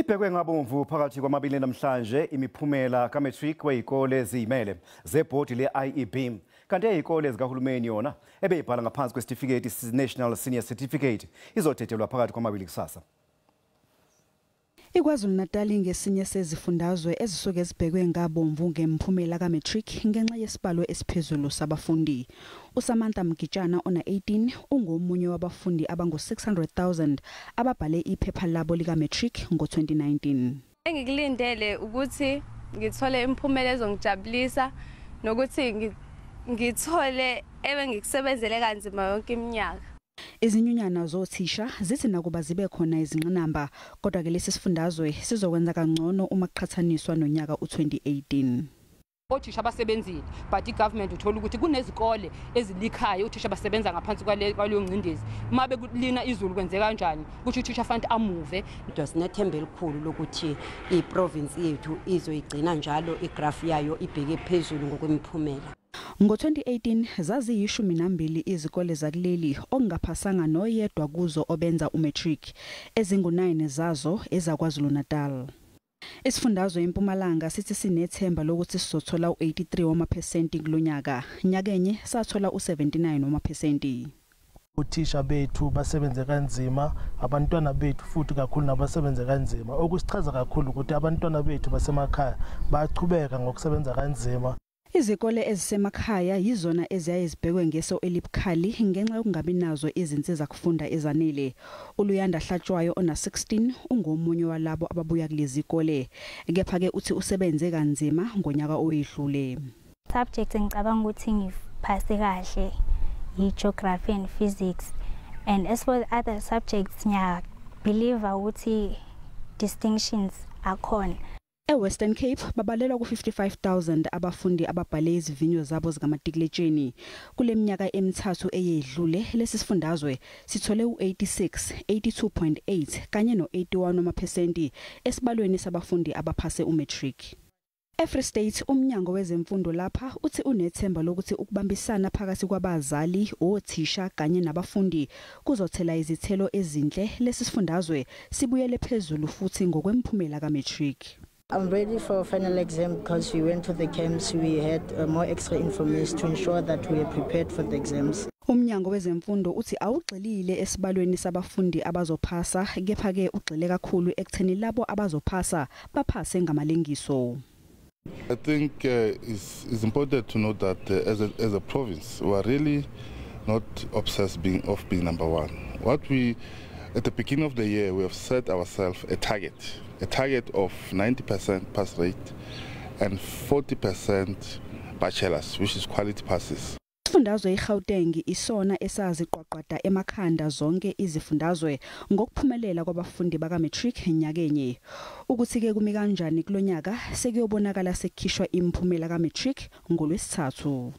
Ibhekwe ngabomvu phakathi kwamabili namhlanje imiphumela kaMatric wezikole eziyimele zebhodi le-IEB, kanti ey'kole zikahulumeni yona ebeyibhala ngaphansi kwesitifiketi National Senior Certificate izodedelwa phakathi kwamabili kusasa. IKwaZulu-Natal ngesinye sezifundazwe ezisuke zibhekwe ngabomvu ngemphumela kaMatric ngenxa yesibalo esiphezulu sabafundi. USamantha Mgitshana ona-18 ungomunye wabafundi abangu-600,000 ababhale iphepha labo likaMatric ngo-2019. Engikulindele ukuthi ngithole imiphumela ezongijabulisa nokuthi ngithole ebengikusebenzele kanzima yonke iminyaka. Izinyunyana zothisha zithi nakuba zibe khona izingqinamba, kodwa ke lesi sifundazwe sizokwenza kangcono uma kuqhathaniswa nonyaka u-2018. Othisha abasebenzile, but i-government uthola ukuthi kunezikole ezilikhayo, othisha basebenza ngaphansi kwaleyo ngcindezi. Uma bekulina izulu kwenzeka kanjani kusho uthisha fanele amuve. Kodwa sinethemba elikhulu lokuthi i-province yethu izoyigcina njalo igraph yayo ibheke phezulu ngokwemiphumela. Ngo-2018 zaziyishumi nambili izikole zakuleli okungaphasanga noyedwa kuzo obenza umatric, ezingu-9 zazo ezaKwaZulu-Natal. Isifundazwe eMpumalanga sithi sinethemba lokuthi sizothola u-83 wamaphesenti kulonyaka. Nyakenye sathola u-79 wamaphesenti. Othisha bethu basebenze kanzima, abantwana bethu futhi kakhulu nabasebenze kanzima. Okusichaza kakhulu ukuthi abantwana bethu basemakhaya bayachubeka ngokusebenza kanzima. Izikole ezisemakhaya yizona eziyaye zibhekwe ngeso elibukhali ngenxa yokungabi nazo izinsiza kufunda ezanele. ULuyanda Hlatshwayo ona-16 ungomunye walabo ababuya kulezi zikole. Kepha-ke uthi usebenze kanzima ngonyaka oyidlule. Subject engicabanga ukuthi ngiphase kahle yi-geography and physics, and as for the other subjects, ngiyabelieve ukuthi distinctions akhona. E-Western Cape babalelwa ku-55,000 abafundi ababhale izivinyo zabo zikamatikuletsheni. Kule minyaka emithathu eyedlule, lesi sifundazwe sithole u-86, 82.8 kanye no-81 wamaphesenti esibalweni sabafundi abaphase umatric. EFree State, umnyango wezemfundo lapha uthi unethemba lokuthi ukubambisana phakathi kwabazali, othisha kanye nabafundi kuzothela izithelo ezinhle, lesi sifundazwe sibuyele phezulu futhi ngokwemphumela kaMatric. I'm ready for final exam because we went to the camps, we had more extra information to ensure that we are prepared for the exams. Umnyango wezemfundo uthi awugxilile esibalweni sabafundi abazophasa, kepha ke ugxile kakhulu ekutheni labo abazophasa baphase ngamalengiso. I think it's important to note that as a province, we are really not obsessed of being number one. At the beginning of the year, we have set ourselves a target of 90% pass rate and 40% bachelors, which is quality passes. Isifundazwe iGauteng isona esaziqwaqwada emakhanda zonke izifundazwe ngokuphumelela kwabafundi bakaMatric nyakenye. Ukuthi ke kumi kanjani kulonyaka sekuyobonakala sekukhishwa imiphumela kaMatric ngolwesithathu.